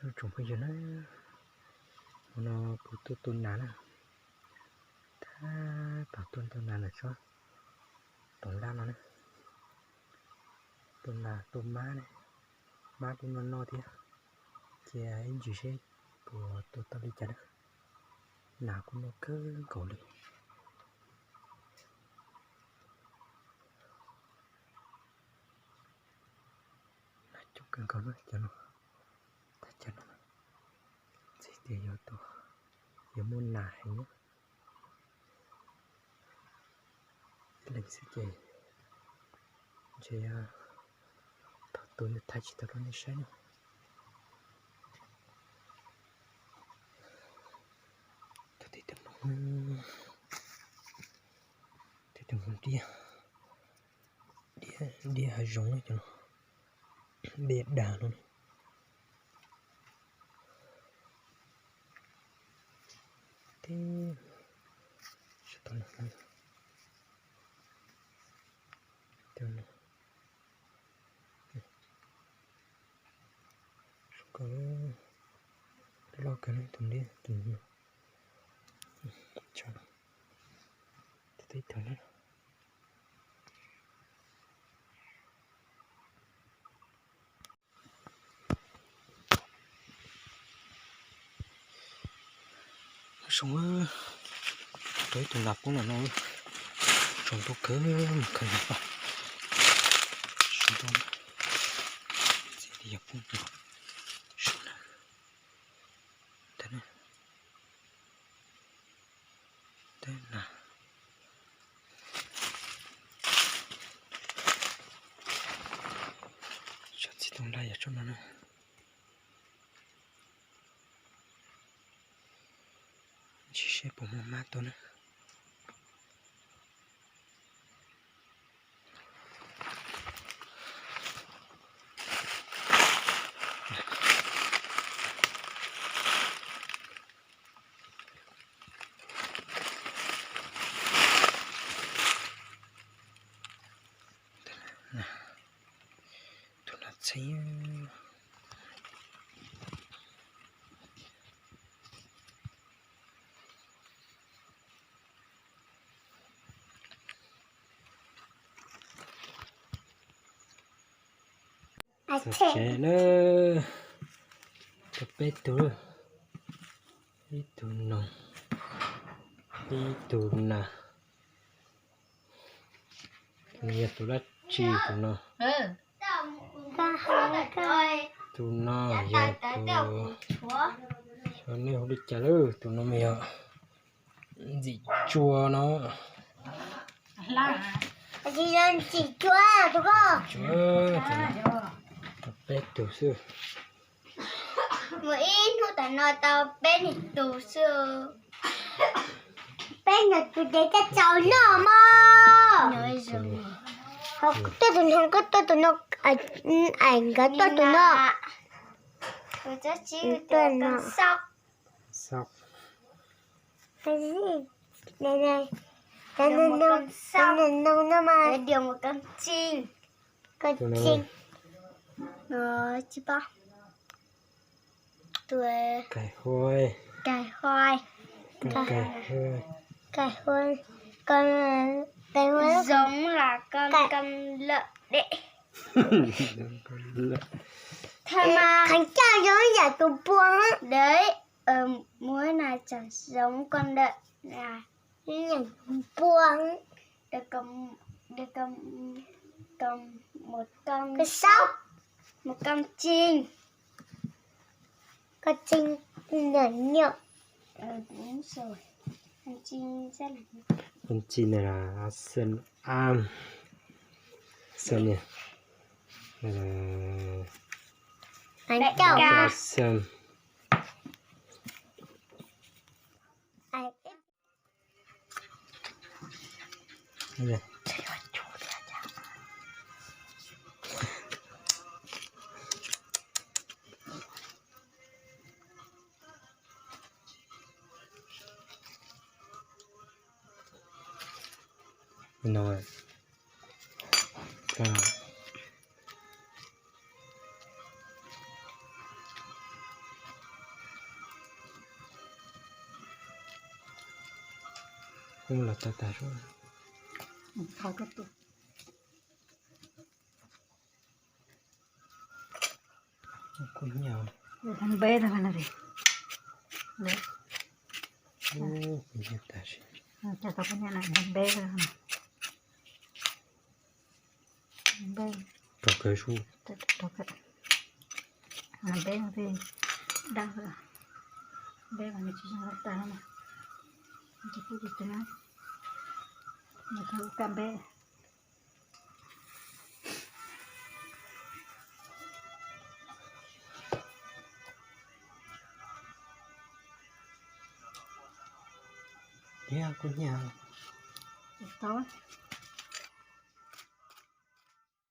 Tsoom phooj ywg na, hmo no kuv tuaj tu nas na, thab tom tuaj tu nas ntawm tsob toov laj no na, tu nas tu mab ne, mab kuj noj noj thiab, cia ib ntsis seb puas tua tau li cas na, nas kuj noj kawg nkaus li. Nas coob kawg nkaus na cov no, thaj chaw no txij tias yuav tua, yuav muaj nas heev na. Ib leeg xwb ces ntshe thaum tus yus thaij tsis tau rau nej saib na. Cov tib tug noog, tib tug noog diab, diab hav zoov na cov no, diab dag no. Tib, tsis tau no, zoo nkauj, loj kawg tus liab tus no. Tib tug na. Zoo, rau ib tug nas poob ntawm no, zoo nkauj kawg mus khaws nas paj. Zoo nkauj, txiv yog poob tus, zoo na. Teb na. Tsob txiv tooj laj yog tsob no na. Ntsis seb puas muaj mab tuaj na. Tus nas txheeb. Txog tsev na, tau peb tug, ib tug noog, ib tug nas. Tus no yog tus dab tsi tus no? Tus no yog tus, nej hu li cas lawm? Tus no mas yog ntxim tsua no. Ntxim tsua tus ko. Peb tug xwb. Mus ib hnub tam no tau peb niag tus xwb. Peb niag tus ces coj tsaus noj mog. Tuaj tus no, koj tuaj tus no, aim nkawd tuaj tus no. Tuaj no. Koj tsis paub. Tus kais huab, kais huab, kais huab, kais huab, kais huab, zoov los koj lawm dej. Kheev coj zoo yam tus pua. Đấy, muab na tseem zoov koj lawm. Yam tus pua. Koj saub, koj tseej, koj tseej nyuam nyuam. Con txi này là sơn am, sơn này là sơn. No, ka, Kuj los tag tag. Kub hnyiab. Npe no, npe. Ub, kuv hnyiab tag si. Npe. Npe. Rau kawg su. Npe no, npe dab. Npe no nws tsis zoo tag no. Nws tsis kub tiag tiag na. Nws tsis ua kaj npe. Hnyiab, kub hnyiab. Tau.